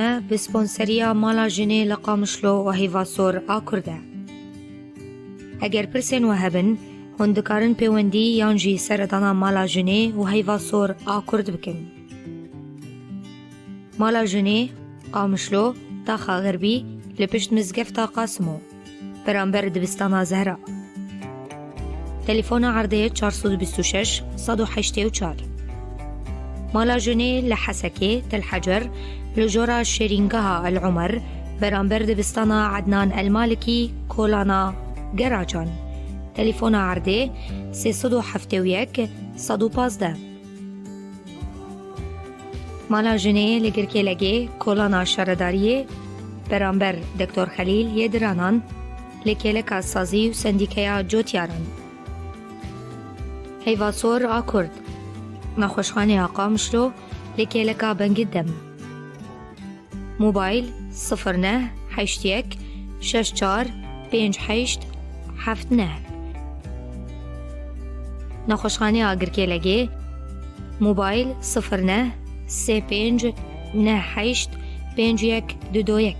Bi sponseriya Mala Jinê li Qamişlo û Heyva Sor a Kurd e. Eger pirsên we hebin, hûn dikarin pêwendî yan jî seredana Mala Jinê û Heyva Sor a Kurd bikin. Mala Jinê, Qamişlo, Taxa Xerbî, li pişt Mizgefta Qasimo, beramber Dibistana Zehra. Telefona erdê 426 184. Mala Jinê li Hesekê, Tel Hecer, li jora Şêrîngeha El Umer, beramber Dibistana Ednan El Malikî, Kolana Geracan. Telefona erdê 371 115. Mala Jinê li Girkêlegê, Kolana Şaredariyê, beramber Doktor Xelîl yê Diranan, li kêleka Sazî û Sendîkeya Cotyaran. Heyva Sor a Kurd, Nexweşxaneya Qamişlo li kêleka Bengî Dem. Mobayl 09 81 64 58 79. Nexweşxaneya Girkêlegê, Mobayl 09 35 98 51 21.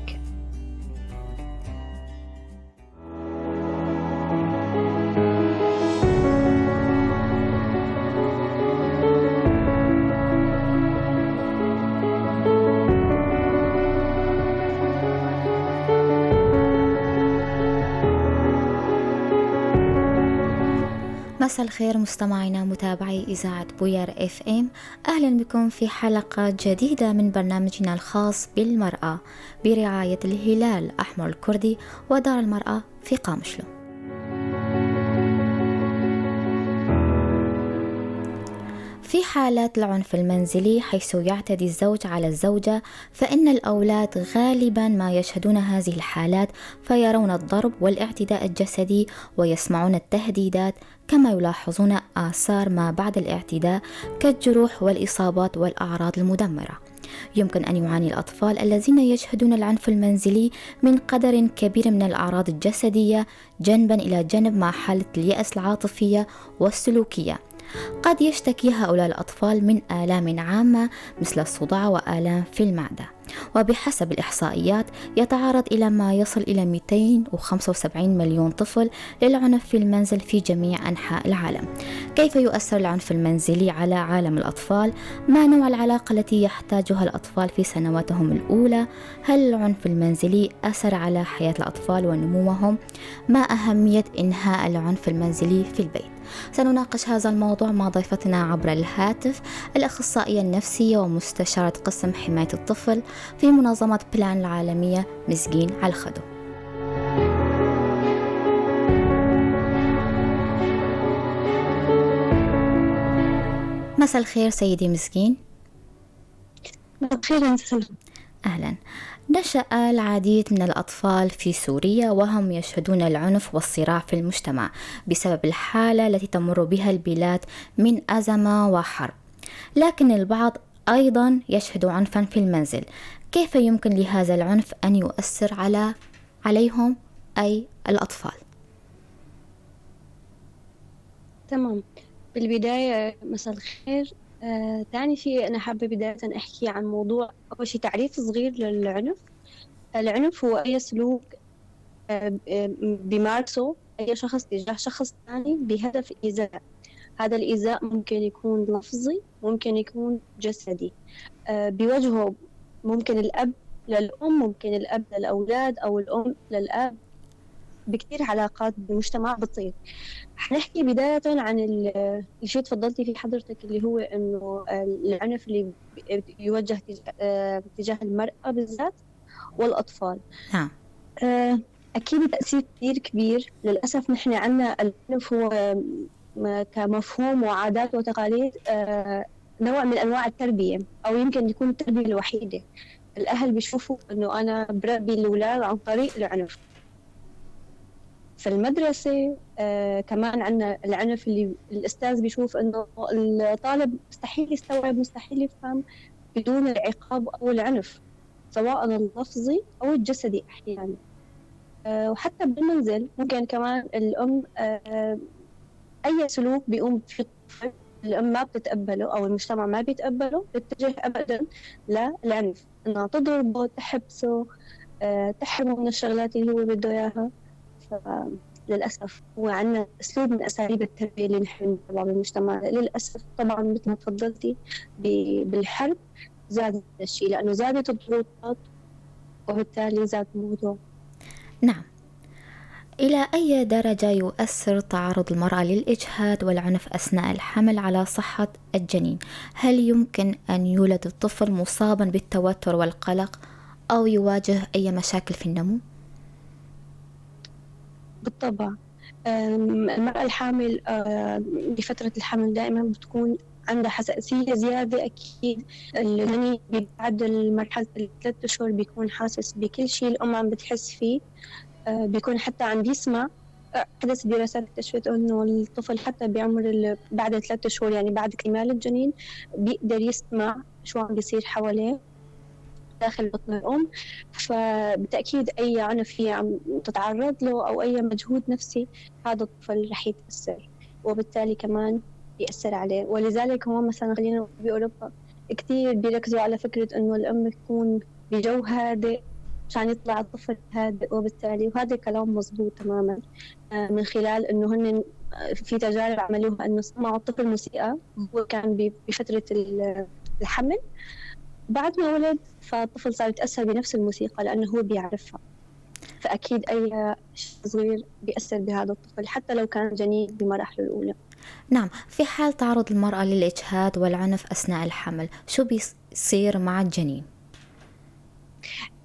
مساء الخير مستمعينا متابعي إذاعة بوير اف ام، أهلا بكم في حلقة جديدة من برنامجنا الخاص بالمرأة برعاية الهلال الأحمر الكردي ودار المرأة في قامشلو. في حالات العنف المنزلي حيث يعتدي الزوج على الزوجة، فإن الأولاد غالبا ما يشهدون هذه الحالات، فيرون الضرب والاعتداء الجسدي ويسمعون التهديدات، كما يلاحظون آثار ما بعد الاعتداء كالجروح والإصابات والأعراض المدمرة. يمكن أن يعاني الأطفال الذين يشهدون العنف المنزلي من قدر كبير من الأعراض الجسدية جنبا إلى جنب مع حالة اليأس العاطفية والسلوكية. قد يشتكي هؤلاء الأطفال من آلام عامة مثل الصداع وآلام في المعدة، وبحسب الإحصائيات يتعرض إلى ما يصل إلى 275 مليون طفل للعنف في المنزل في جميع أنحاء العالم. كيف يؤثر العنف المنزلي على عالم الأطفال؟ ما نوع العلاقة التي يحتاجها الأطفال في سنواتهم الأولى؟ هل العنف المنزلي أثر على حياة الأطفال ونموهم؟ ما أهمية إنهاء العنف المنزلي في البيت؟ سنناقش هذا الموضوع مع ضيفتنا عبر الهاتف الأخصائية النفسية ومستشارة قسم حماية الطفل في منظمة بلان العالمية مزجين عالخدو. مساء الخير سيدي مزجين. مساء الخير أنت. أهلا. نشأ العديد من الأطفال في سوريا وهم يشهدون العنف والصراع في المجتمع بسبب الحالة التي تمر بها البلاد من أزمة وحرب، لكن البعض أيضا يشهد عنفا في المنزل. كيف يمكن لهذا العنف أن يؤثر عليهم أي الأطفال؟ تمام. بالبداية مساء الخير. تاني شيء أنا حابة بداية أحكي عن موضوع، أول شيء تعريف صغير للعنف. العنف هو أي سلوك بيمارسه أي شخص تجاه شخص ثاني بهدف إيذاء. هذا الإيذاء ممكن يكون لفظي، ممكن يكون جسدي، بوجهه ممكن الأب للأم، ممكن الأب للأولاد، أو الأم للأب، بكثير علاقات بالمجتمع بتصير. حنحكي بداية عن الشيء تفضلتي فيه حضرتك، اللي هو إنه العنف اللي يوجه تجاه المرأة بالذات والأطفال. نعم. أكيد تأثير كثير كبير. للأسف نحن عنا العنف هو كمفهوم وعادات وتقاليد نوع من أنواع التربية، أو يمكن يكون التربية الوحيدة. الأهل بيشوفوا إنه أنا بربي الأولاد عن طريق العنف. في المدرسة كمان عندنا العنف اللي الأستاذ بيشوف إنه الطالب مستحيل يستوعب، مستحيل يفهم بدون العقاب أو العنف، سواء اللفظي أو الجسدي أحيانا. وحتى بالمنزل ممكن كمان الأم أي سلوك بيقوم فيه الطفل الأم ما بتتقبله أو المجتمع ما بيتقبله، بتتجه أبدا للعنف. إنها تضربه، تحبسه، تحرمه من الشغلات اللي هو بده إياها. فللأسف هو عندنا أسلوب من أساليب التربية اللي نحن بنتبعه بالمجتمع للأسف. طبعا مثل ما تفضلتي بالحرب زاد الشيء، لأنه زادت الضغوطات وبالتالي زاد الموضوع. نعم. إلى أي درجة يؤثر تعرض المرأة للإجهاد والعنف أثناء الحمل على صحة الجنين؟ هل يمكن أن يولد الطفل مصابا بالتوتر والقلق أو يواجه أي مشاكل في النمو؟ بالطبع. المرأة الحامل بفترة الحمل دائما بتكون عندها حساسية زيادة. أكيد الجنين بعد مرحلة 3 أشهر بيكون حاسس بكل شيء الأم عم بتحس فيه، بيكون حتى عم بيسمع. أحدث دراسات اكتشفت إنه الطفل حتى بعمر بعد 3 شهور، يعني بعد اكتمال الجنين، بيقدر يسمع شو عم بيصير حواليه داخل بطن الأم. فبالتأكيد أي عنف هي عم تتعرض له أو أي مجهود نفسي هذا الطفل رح يتأثر، وبالتالي كمان بيأثر عليه. ولذلك هو مثلا خلينا نقول بأوروبا كثير بيركزوا على فكرة إنه الأم تكون بجو هادئ عشان يطلع الطفل هادئ، وبالتالي وهذا كلام مزبوط تماما. من خلال إنه هن في تجارب عملوها إنه سمعوا الطفل موسيقى هو كان بفترة الحمل، بعد ما ولد فالطفل صار يتأثر بنفس الموسيقى لأنه هو بيعرفها. فأكيد أي شيء صغير بيأثر بهذا الطفل حتى لو كان جنين بمراحله الأولى. نعم. في حال تعرض المرأة للإجهاد والعنف أثناء الحمل، شو بيصير مع الجنين؟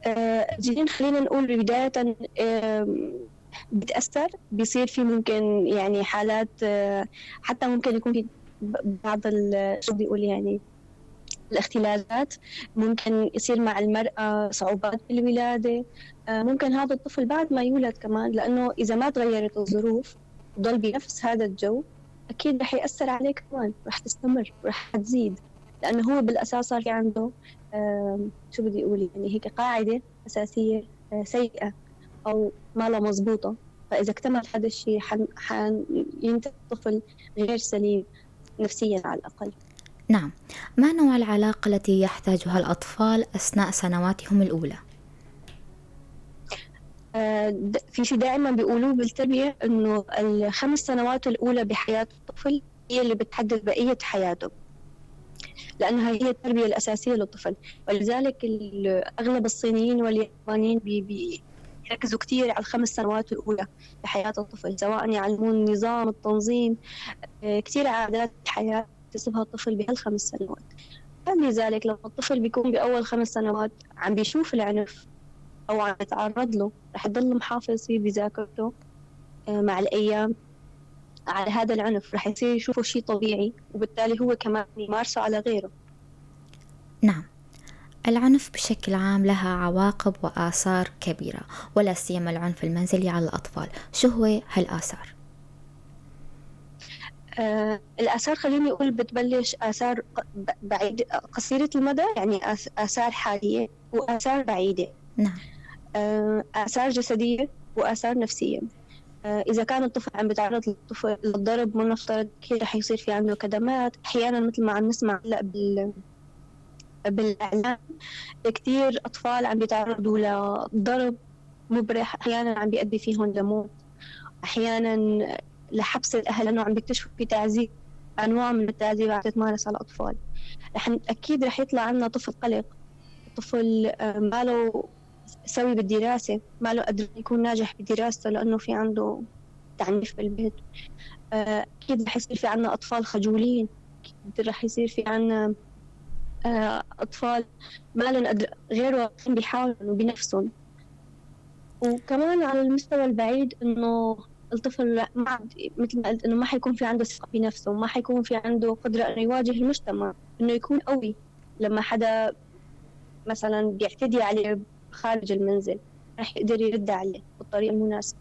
الجنين خلينا نقول بداية بتأثر، بيصير في ممكن يعني حالات، حتى ممكن يكون في بعض شو بدي أقول يعني الاختلالات، ممكن يصير مع المرأة صعوبات بالولادة، ممكن هذا الطفل بعد ما يولد كمان، لأنه إذا ما تغيرت الظروف وضل بنفس هذا الجو أكيد رح يأثر عليه كمان، رح تستمر رح تزيد، لأنه هو بالأساس صار في عنده شو بدي أقول يعني هيك قاعدة أساسية سيئة أو ما لها مزبوطة. فإذا اكتمل هذا الشيء حينتج طفل غير سليم نفسيا على الأقل. نعم. ما نوع العلاقة التي يحتاجها الأطفال أثناء سنواتهم الأولى؟ في شيء دائما بيقولوه بالتربية إنه ال5 سنوات الأولى بحياة الطفل هي اللي بتحدد بقية حياته، لأنها هي التربية الأساسية للطفل. ولذلك أغلب الصينيين واليابانيين بيركزوا كتير على ال5 سنوات الأولى بحياة الطفل، سواء يعلمون نظام التنظيم، كتير عادات الحياة يكتسبها الطفل بهال5 سنوات. لذلك لما الطفل بيكون بأول 5 سنوات عم بيشوف العنف أو عم يتعرض له، رح يضل محافظ فيه بذاكرته مع الأيام على هذا العنف، رح يصير يشوفه شيء طبيعي، وبالتالي هو كمان يمارسه على غيره. نعم. العنف بشكل عام لها عواقب وآثار كبيرة، ولا سيما العنف المنزلي على الأطفال. شو هو هالآثار؟ الآثار خليني أقول بتبلش آثار بعيدة قصيرة المدى، يعني آثار حالية وآثار بعيدة. نعم. آثار جسدية وآثار نفسية. إذا كان الطفل عم بيتعرض للضرب، منفترض كثير رح يصير في عنده كدمات. أحيانا مثل ما عم نسمع هلأ بالإعلام كثير أطفال عم بيتعرضوا لضرب مبرح، أحيانا عم بيؤدي فيهم لموت، أحيانا لحبس الأهل لأنه عم بيكتشفوا في تعذيب، أنواع من التعذيب عم تتمارس على الأطفال. أكيد رح يطلع عنا طفل قلق، طفل ما له سوي بالدراسة، ما له قادر يكون ناجح بدراسته لأنه في عنده تعنيف بالبيت. أكيد رح يصير في عنا أطفال خجولين، أكيد رح يصير في عنا أطفال ما لهم قدر غير واقفين بحالهم وبنفسهم. وكمان على المستوى البعيد إنه الطفل ما مثل ما قلت إنه ما حيكون في عنده ثقة بنفسه، ما حيكون في عنده قدرة إنه يواجه المجتمع، إنه يكون قوي لما حدا مثلا بيعتدي عليه خارج المنزل رح يقدر يرد عليه بالطريقة المناسبة.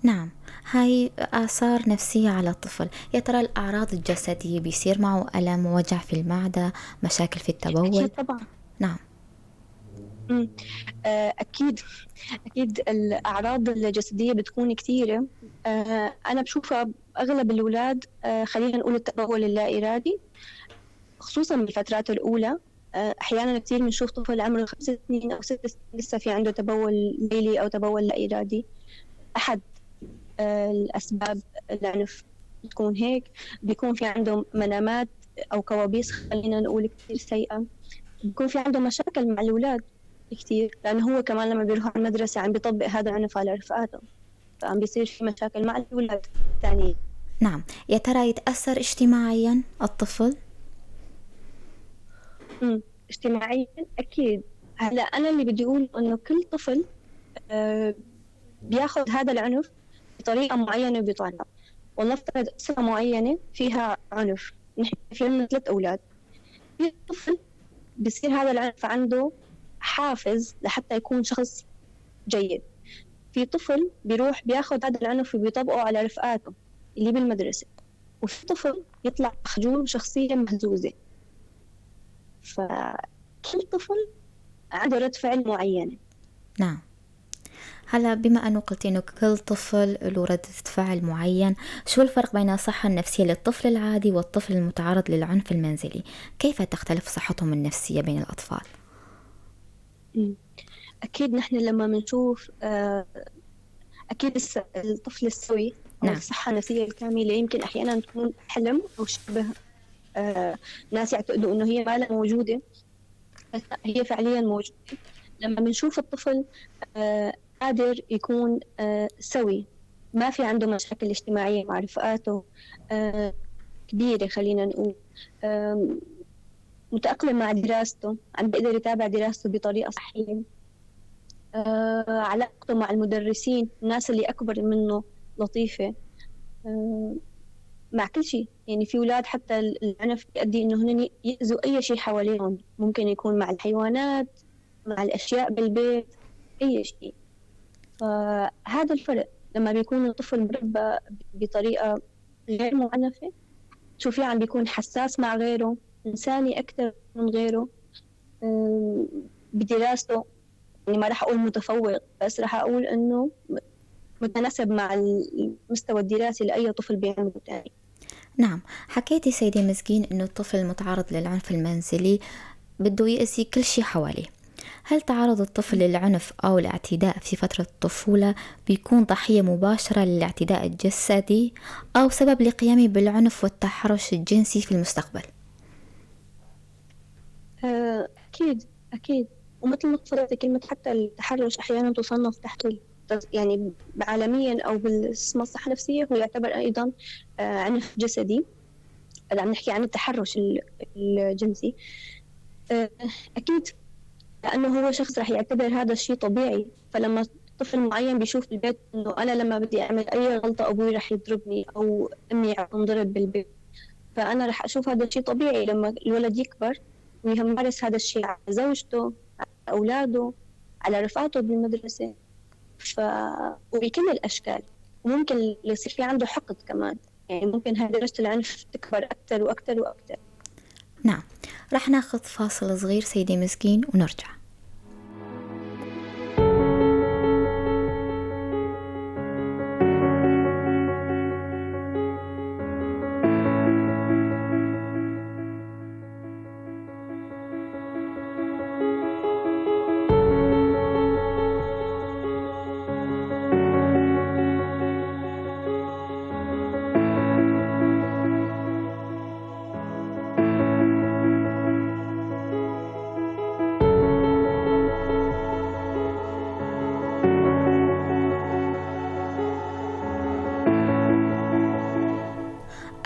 نعم، هاي آثار نفسية على الطفل. يا ترى الأعراض الجسدية بيصير معه ألم ووجع في المعدة، مشاكل في التبول؟ أكيد طبعا. نعم. أكيد أكيد الأعراض الجسدية بتكون كثيرة. أنا بشوفها أغلب الأولاد، خلينا نقول التبول اللا إرادي خصوصا بالفترات الأولى. أحيانا كثير بنشوف طفل عمره 5 سنين أو 6 سنين لسه في عنده تبول ليلي أو تبول لا إرادي. أحد الأسباب العنف بتكون هيك، بيكون في عنده منامات أو كوابيس خلينا نقول كثير سيئة، بيكون في عنده مشاكل مع الأولاد كثير، لأنه هو كمان لما بيروح على المدرسة عم بيطبق هذا العنف على رفقاته، فعم بيصير في مشاكل مع الأولاد الثانيين. نعم، يا ترى يتأثر اجتماعيا الطفل؟ اجتماعيا أكيد. هلا أنا اللي بدي أقول إنه كل طفل بياخذ هذا العنف بطريقة معينة وبيطلع. ولنفترض أسرة معينة فيها عنف، نحن في عندنا 3 أولاد، في طفل بصير هذا العنف عنده حافز لحتى يكون شخص جيد، في طفل بيروح بياخذ هذا العنف وبيطبقه على رفقاته اللي بالمدرسة، وفي طفل يطلع خجول وشخصية مهزوزة. فكل طفل عنده رد فعل معينة. نعم. هلا بما أنه قلتي أنه كل طفل له ردة فعل معين، شو الفرق بين الصحة النفسية للطفل العادي والطفل المتعرض للعنف المنزلي؟ كيف تختلف صحتهم النفسية بين الأطفال؟ أكيد نحن لما بنشوف أكيد الطفل السوي أو نعم. الصحة النفسية الكاملة يمكن أحيانا تكون حلم أو شبه ناس يعتقدوا أنه هي ما لها موجودة، بس هي فعليا موجودة. لما بنشوف الطفل قادر يكون سوي، ما في عنده مشاكل اجتماعية مع رفقاته كبيرة، خلينا نقول متأقلم مع دراسته، عم بيقدر يتابع دراسته بطريقة صحية، علاقته مع المدرسين الناس اللي أكبر منه لطيفة، مع كل شيء. يعني في أولاد حتى العنف بيؤدي إنه هن يأذوا أي شيء حواليهم، ممكن يكون مع الحيوانات، مع الأشياء بالبيت، أي شيء. فهذا الفرق لما بيكون الطفل مربى بطريقة غير معنفة، شوفي عم بيكون حساس مع غيره، إنساني أكثر من غيره، بدراسته يعني ما راح أقول متفوق، بس راح أقول إنه متناسب مع المستوى الدراسي لأي طفل بعمره الثاني. نعم، حكيتي سيدي مزكين إنه الطفل المتعرض للعنف المنزلي بده يأذي كل شيء حواليه. هل تعرض الطفل للعنف أو الاعتداء في فترة الطفولة بيكون ضحية مباشرة للاعتداء الجسدي أو سبب لقيامه بالعنف والتحرش الجنسي في المستقبل؟ أكيد أكيد. ومثل ما تفضلتي كلمة حتى التحرش أحيانا تصنف تحت يعني عالميا أو بالمصلحة النفسية هو يعتبر أيضا عنف جسدي. إذا عم نحكي عن التحرش الجنسي أكيد، لأنه هو شخص رح يعتبر هذا الشيء طبيعي. فلما طفل معين بيشوف بالبيت إنه أنا لما بدي أعمل أي غلطة أبوي رح يضربني أو أمي عم تنضرب بالبيت، فأنا رح أشوف هذا الشيء طبيعي. لما الولد يكبر ويمارس هذا الشيء على زوجته، على أولاده، على رفقاته بالمدرسة، وبكل الأشكال. وممكن يصير في عنده حقد كمان، يعني ممكن هاي درجة العنف تكبر أكثر وأكثر وأكثر. نعم، رح ناخذ فاصل صغير سيدي مزكين ونرجع.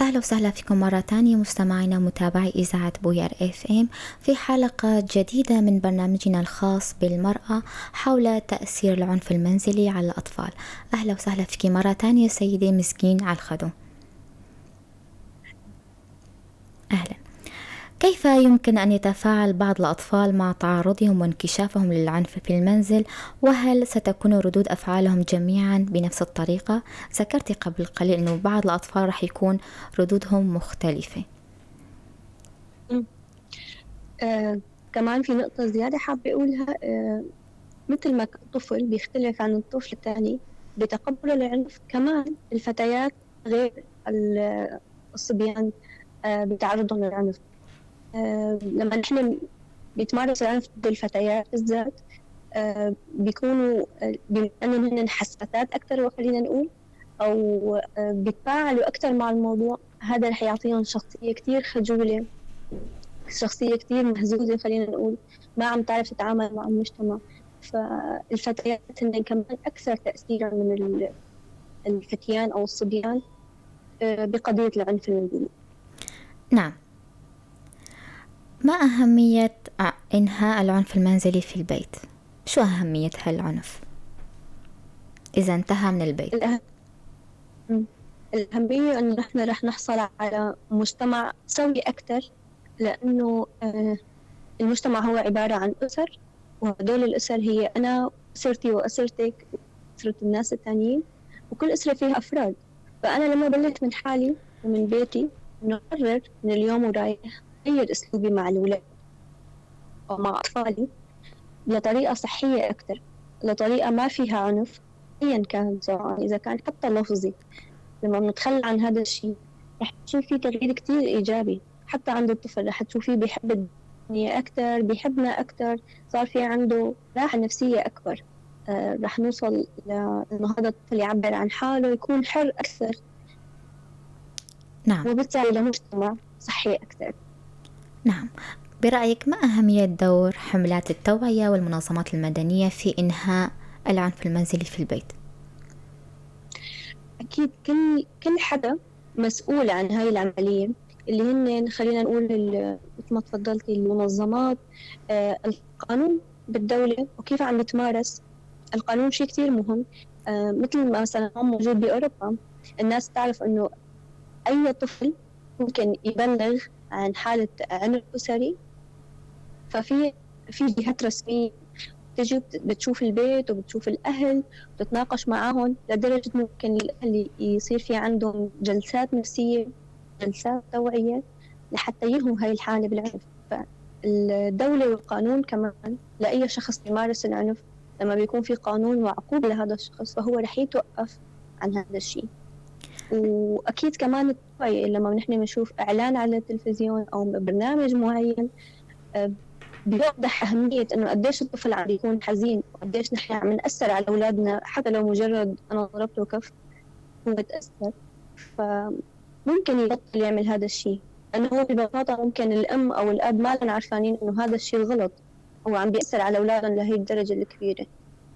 أهلا وسهلا فيكم مرة تانية مستمعينا متابعي إذاعة بوير FM في حلقة جديدة من برنامجنا الخاص بالمرأة حول تأثير العنف المنزلي على الأطفال. أهلا وسهلا فيك مرة تانية سيدي مزكين عالخدو. أهلا. كيف يمكن أن يتفاعل بعض الأطفال مع تعرضهم وانكشافهم للعنف في المنزل، وهل ستكون ردود أفعالهم جميعا بنفس الطريقة؟ ذكرت قبل قليل أنه بعض الأطفال رح يكون ردودهم مختلفة. كمان في نقطة زيادة حابة أقولها، مثل ما الطفل بيختلف عن الطفل الثاني بتقبله للعنف، كمان الفتيات غير الصبيان بتعرضهم للعنف. لما نحن بيتمارس العنف ضد الفتيات بالذات، بيكونوا بما أنهم هن حساسات أكثر، وخلينا نقول أو بيتفاعلوا أكثر مع الموضوع، هذا رح يعطيهم شخصية كتير خجولة، شخصية كتير مهزوزة، خلينا نقول ما عم تعرف تتعامل مع المجتمع. فالفتيات هن كمان أكثر تأثيرا من الفتيان أو الصبيان بقضية العنف المنزلي. نعم. ما أهمية إنهاء العنف المنزلي في البيت؟ شو أهمية هالعنف إذا انتهى من البيت؟ الأهمية أنه نحن رح نحصل على مجتمع سوي أكثر، لأنه المجتمع هو عبارة عن أسر، وهدول الأسر هي أنا أسرتي وأسرتك وأسرة الناس التانيين، وكل أسرة فيها أفراد. فأنا لما بلشت من حالي ومن بيتي إنه أقرر من اليوم ورايح أغير أسلوبي مع الأولاد أو مع أطفالي لطريقة صحية أكثر، لطريقة ما فيها عنف أيا كان، سواء إذا كان حتى لفظي. لما بنتخلى عن هذا الشيء رح تشوف فيه تغيير كتير إيجابي حتى عند الطفل، رح تشوفيه بيحب الدنيا أكثر، بيحبنا أكثر، صار في عنده راحة نفسية أكبر. رح نوصل لأنه هذا الطفل يعبر عن حاله، يكون حر أكثر. نعم. وبالتالي لمجتمع صحي أكثر. نعم. برأيك ما أهمية دور حملات التوعية والمنظمات المدنية في إنهاء العنف المنزلي في البيت؟ أكيد كل حدا مسؤول عن هاي العملية، اللي هن خلينا نقول مثل ما تفضلتي المنظمات، القانون بالدولة وكيف عم يتمارس القانون شيء كتير مهم. مثل ما مثلا موجود بأوروبا، الناس تعرف إنه أي طفل ممكن يبلغ عن حالة عنف أسري، ففي جهات رسمية تجي بتشوف البيت وبتشوف الأهل وتتناقش معاهم، لدرجة ممكن الأهل يصير في عندهم جلسات نفسية، جلسات توعية لحتى ينهوا هاي الحالة بالعنف. فالدولة والقانون كمان لأي شخص يمارس العنف، لما بيكون في قانون وعقوبة لهذا الشخص فهو رح يتوقف عن هذا الشيء. وأكيد كمان التوعية، لما نحن بنشوف إعلان على التلفزيون أو برنامج معين بيوضح أهمية إنه قديش الطفل عم يكون حزين وقديش نحن عم نأثر على أولادنا، حتى لو مجرد أنا ضربته كف هو تأثر، فممكن يبطل يعمل هذا الشيء. لأنه هو ببساطة ممكن الأم أو الأب ما لهم عارفانين إنه هذا الشيء غلط، هو عم بيأثر على أولادهم لهي الدرجة الكبيرة.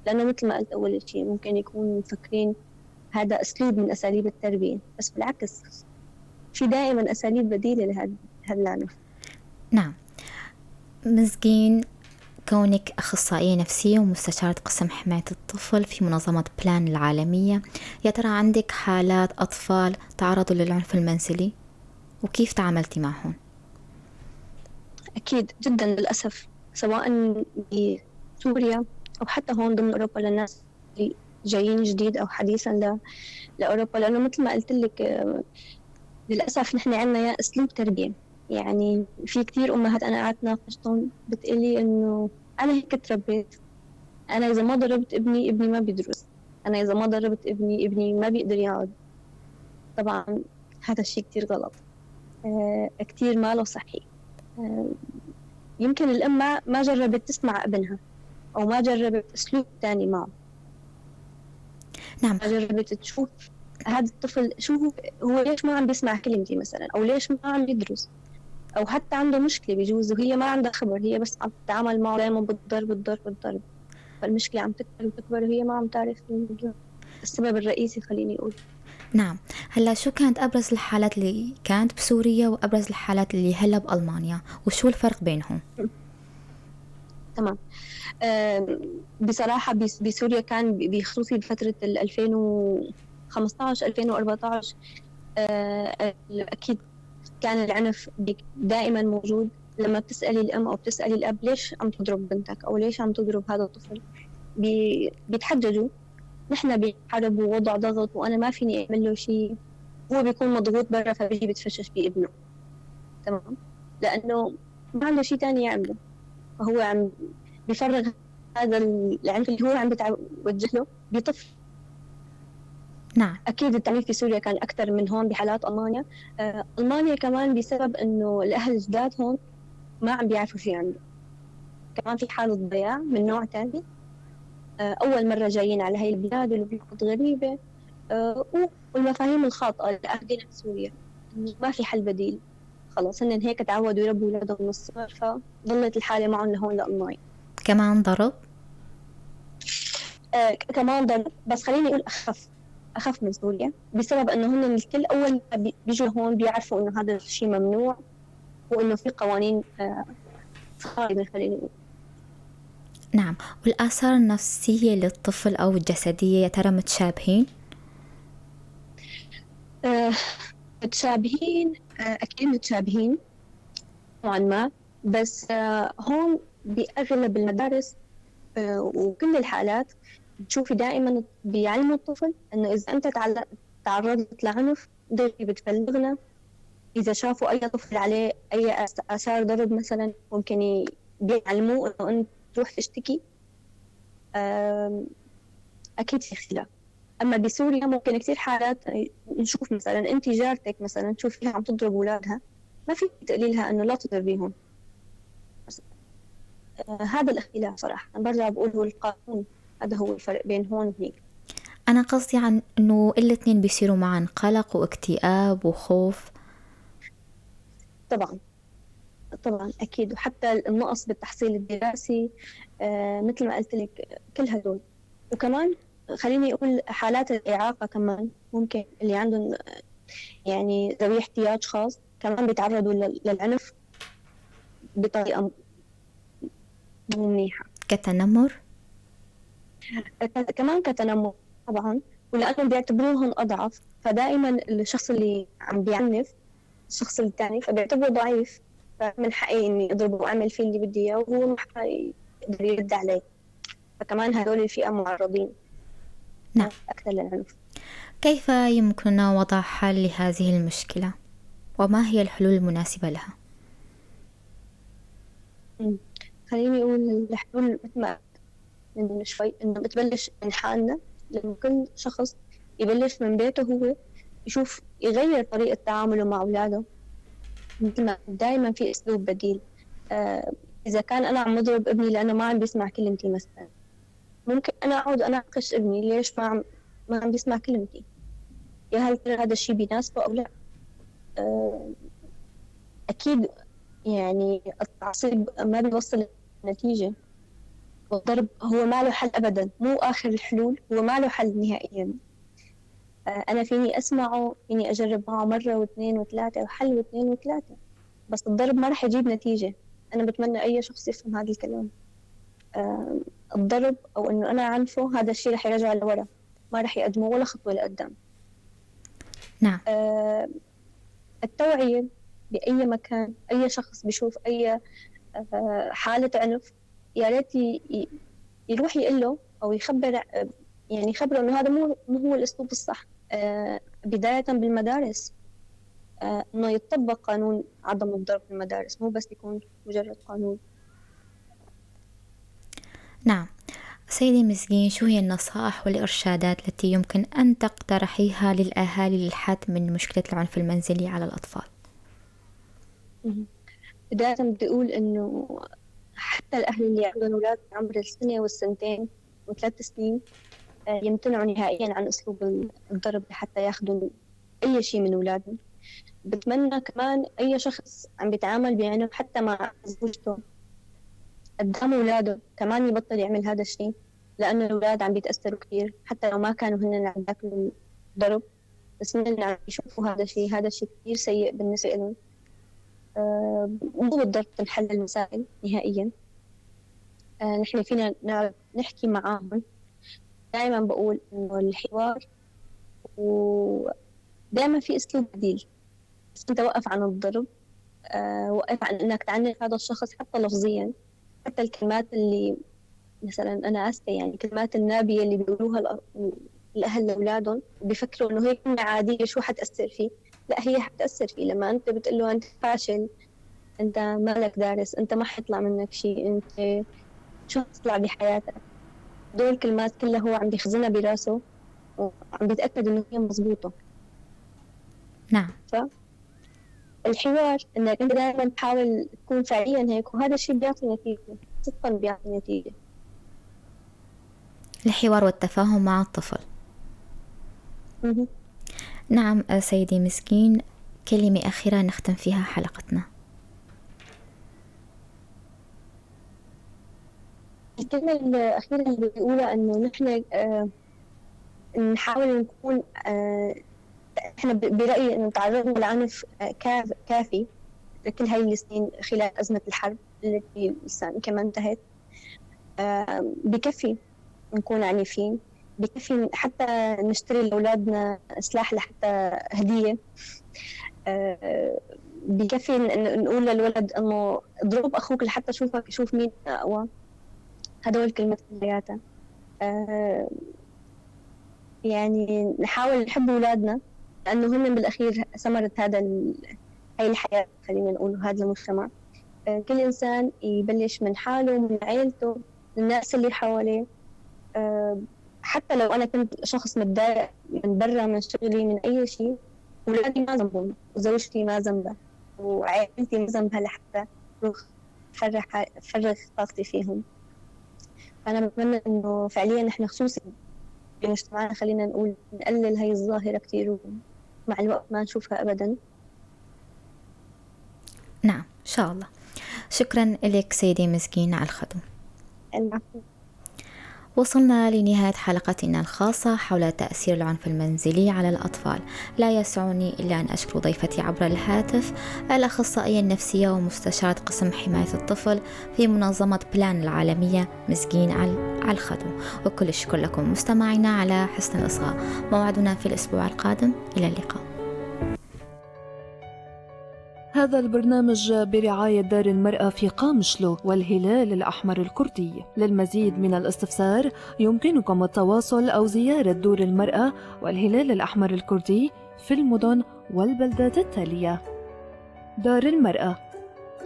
لأنه مثل ما قلت أول شيء ممكن يكون مفكرين هذا أسلوب من أساليب التربية، بس بالعكس في دائما أساليب بديلة لهذا العنف. نعم. مزكين، كونك أخصائية نفسية ومستشارة قسم حماية الطفل في منظمة بلان العالمية، يا ترى عندك حالات أطفال تعرضوا للعنف المنزلي وكيف تعاملتي معهم؟ أكيد جدا للأسف، سواء بسوريا أو حتى هون ضمن أوروبا للناس اللي جايين جديد أو حديثا لأوروبا، لأنه مثل ما قلت لك للأسف نحن عندنا يا أسلوب تربية. يعني في كتير أمهات أنا قعدت ناقشتهم بتقلي إنه أنا هيك تربيت، أنا إذا ما ضربت ابني ابني ما بيدرس، أنا إذا ما ضربت ابني ابني ما بيقدر يقعد. طبعا هذا الشيء كتير غلط، كتير ما له صحي. يمكن الأم ما جربت تسمع ابنها أو ما جربت أسلوب تاني معه. نعم. ما جربت تشوف هذا الطفل شو هو ليش ما عم بيسمع كلمتي مثلا، أو ليش ما عم يدرس، أو حتى عنده مشكلة بيجوز وهي ما عندها خبر، هي بس عم تتعامل معه دائما بالضرب بالضرب بالضرب، فالمشكلة عم تكبر وتكبر وهي ما عم تعرف السبب الرئيسي خليني أقول. نعم. هلا شو كانت أبرز الحالات اللي كانت بسوريا وأبرز الحالات اللي هلا بألمانيا، وشو الفرق بينهم؟ تمام. بصراحة بسوريا كان بخصوصي بفترة 2015 2014 أكيد كان العنف دائما موجود. لما بتسألي الأم أو بتسألي الأب ليش عم تضرب بنتك أو ليش عم تضرب هذا الطفل، بيتحججوا نحن بحرب ووضع ضغط وأنا ما فيني أعمل له شيء، هو بيكون مضغوط برا فبيجي بتفشش بابنه. تمام، لأنه ما عنده شيء تاني يعمله، فهو عم بيفرغ هذا العنف اللي هو عم بتوجه له بطفل. نعم. أكيد التعنيف في سوريا كان أكثر من هون بحالات ألمانيا. ألمانيا كمان بسبب إنه الأهل الجداد هون ما عم بيعرفوا شو يعملوا، كمان في حالة ضياع من نوع تاني، أول مرة جايين على هاي البلاد والبلاد غريبة، والمفاهيم الخاطئة اللي أخذينها بسوريا ما في حل بديل، خلص هن هيك تعودوا يربوا أولادهم من الصغر، فظلت الحالة معهم لهون لله. كمان ضرب؟ كمان ضرب، بس خليني أقول أخف من سوريا، بسبب إنه هن الكل أول ما بيجوا هون بيعرفوا إنه هذا الشيء ممنوع وإنه في قوانين صارمة، خليني أقول. نعم، والآثار النفسية للطفل أو الجسدية يا ترى متشابهين؟ متشابهين، أكيد متشابهين نوعاً ما، بس هون بأغلب المدارس وكل الحالات بتشوفي دائماً بيعلموا الطفل إنه إذا أنت تعرضت لعنف دغري بتبلغنا. إذا شافوا أي طفل عليه أي آثار ضرب مثلاً ممكن بيعلموه إنه أنت تروح تشتكي. أكيد في اختلاف. أما بسوريا ممكن كثير حالات نشوف مثلاً أنت جارتك مثلاً تشوفيها عم تضرب أولادها، ما في تقولي لها إنه لا تضربيهم. هذا الاختلاف صراحة. أنا برجع بقول هو القانون، هذا هو الفرق بين هون وهنيك. أنا قصدي عن إنه الاثنين بيصيروا معا قلق واكتئاب وخوف. طبعا أكيد، وحتى النقص بالتحصيل الدراسي، مثل ما قلت لك كل هدول. وكمان خليني أقول حالات الإعاقة كمان ممكن اللي عندهم ذوي احتياج خاص كمان بيتعرضوا للعنف بطريقة مو منيحة. كتنمر؟ كمان كتنمر طبعا، ولأنهم بيعتبروهم أضعف، فدائما الشخص اللي عم بيعنف الشخص الثاني فبيعتبره ضعيف، فمن حقي إني أضربه وأعمل فيه اللي بدي إياه وهو ما حيقدر يرد علي. فكمان هدول الفئة معرضين أكثر للعنف. كيف يمكننا وضع حل لهذه المشكلة؟ وما هي الحلول المناسبة لها؟ خليني أقول الحلول مثل ما من شوي، إنه بتبلش من حالنا، لما كل شخص يبلش من بيته هو يشوف يغير طريقة تعامله مع أولاده. مثل ما دايماً في أسلوب بديل. إذا كان أنا عم أضرب ابني لأنه ما عم بيسمع كلمتي مثلاً، ممكن أنا أقعد أناقش ابني ليش ما عم بيسمع كلمتي، يا هل ترى هذا الشيء بيناسبه أو لا. أكيد التعصيب ما بيوصل لنتيجة، والضرب هو ما له حل أبداً، مو آخر الحلول، هو ما له حل نهائياً. أنا فيني أسمعه، فيني أجرب معه مرة واثنين وثلاثة وحل واثنين وثلاثة، بس الضرب ما رح يجيب نتيجة. أنا بتمنى أي شخص يفهم هذا الكلام. الضرب أو إنه أنا عنفه هذا الشيء رح يرجع لورا، ما رح يقدمه ولا خطوة لقدام. التوعية بأي مكان، أي شخص بيشوف أي حالة عنف يا ريت يروح يقول له أو يخبر، يعني يخبره إنه هذا مو هو الأسلوب الصح. بداية بالمدارس، إنه يتطبق قانون عدم الضرب في المدارس، مو بس يكون مجرد قانون. نعم سيدي مزكين، شو هي النصائح والإرشادات التي يمكن أن تقترحيها للأهالي للحد من مشكلة العنف المنزلي على الأطفال؟ بداية بدي أقول إنه حتى الأهل اللي عندهم أولاد عمر السنة والسنتين وثلاث سنين يمتنعوا نهائياً عن أسلوب الضرب لحتى ياخذوا أي شيء من أولادهم. بتمنى كمان أي شخص عم بيتعامل بعنف حتى مع زوجته قدام أولاده كمان يبطل يعمل هذا الشيء، لأنه الأولاد عم بيتأثروا كثير حتى لو ما كانوا هن عم ياكلوا ضرب، بس هن عم يشوفوا هذا الشيء، هذا الشيء كثير سيء بالنسبة لهم. مو بالضرب تنحل المسائل نهائياً. نحن فينا نعرف نحكي معاهم. دائماً بقول إنه الحوار، ودائماً في أسلوب بديل. بس أنت وقف عن الضرب، وقف عن إنك تعنف هذا الشخص حتى لفظياً، حتى الكلمات اللي مثلاً أنا آسفة كلمات النابية اللي بيقولوها الأهل لأولادهم بيفكروا إنه هي كلمة عادية شو حتأثر فيه. لا، هي حتأثر فيه لما أنت بتقول له أنت فاشل، أنت مالك دارس، أنت ما حيطلع منك شيء، أنت شو حتطلع بحياتك. دول الكلمات كلها هو عم بيخزنها براسه وعم بيتأكد إنه هي مزبوطة. الحوار إنك أنت دائماً تحاول تكون فعلياً هيك، وهذا الشيء بيعطي نتيجة. صدقا بيعطي نتيجة. الحوار والتفاهم مع الطفل. نعم سيدي مسكين، كلمة أخيرة نختم فيها حلقتنا. الكلمة الأخيرة اللي بقولها إنه نحن نحاول نكون إحنا برأيي إنه تعرضنا لعنف كافي كل هاي السنين خلال أزمة الحرب التي لسه كمان انتهت. بكفي نكون عنيفين، بكفي حتى نشتري لأولادنا سلاح لحتى هدية، بكفي نقول للولد إنه اضرب أخوك لحتى شوفك شوف مين أقوى. هدول كلمات كلياتها. يعني نحاول نحب أولادنا لأنه هن بالأخير ثمرة هذا هاي الحياة، خلينا نقول هذا المجتمع. كل إنسان يبلش من حاله، من عيلته، من الناس اللي حواليه. حتى لو أنا كنت شخص متضايق من برا، من شغلي، من أي شيء، أولادي ما ذنبهم، وزوجتي ما ذنبها، وعائلتي ما ذنبها لحتى أروح فرغ طاقتي فيهم. فأنا بتمنى إنه فعلياً نحن خصوصاً بمجتمعنا خلينا نقول نقلل هاي الظاهرة كتير، ومع الوقت ما نشوفها أبداً. نعم إن شاء الله. شكراً لك سيدي مسكين على الخدمة. العفو. وصلنا لنهاية حلقتنا الخاصة حول تأثير العنف المنزلي على الأطفال. لا يسعني إلا أن أشكر ضيفتي عبر الهاتف الأخصائية النفسية ومستشارة قسم حماية الطفل في منظمة بلان العالمية مسكين على الخدو، وكل الشكر لكم مستمعينا على حسن الإصغاء. موعدنا في الأسبوع القادم، إلى اللقاء. هذا البرنامج برعاية دار المرأة في قامشلو والهلال الأحمر الكردي. للمزيد من الاستفسار يمكنكم التواصل أو زيارة دور المرأة والهلال الأحمر الكردي في المدن والبلدات التالية: دار المرأة،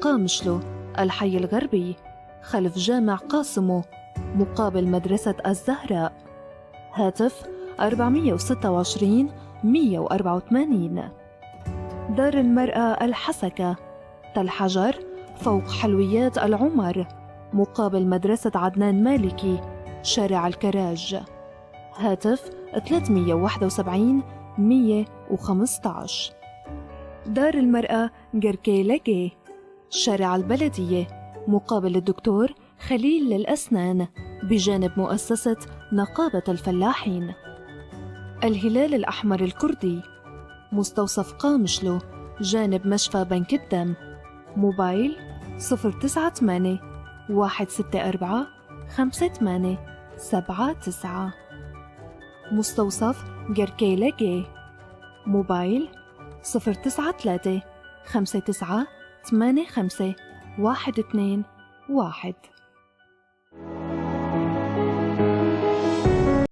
قامشلو، الحي الغربي، خلف جامع قاسمو، مقابل مدرسة الزهراء. هاتف 426 184. دار المرأة الحسكة، تل حجر، فوق حلويات العمر، مقابل مدرسة عدنان مالكي، شارع الكراج. هاتف 371 115. دار المرأة جركيلجي، شارع البلدية، مقابل الدكتور خليل للأسنان، بجانب مؤسسة نقابة الفلاحين. الهلال الأحمر الكردي، مستوصف قامشلو، جانب مشفى بنك الدم. موبايل 098 164 5879. مستوصف جركيلجي، موبايل 093 59 85 121.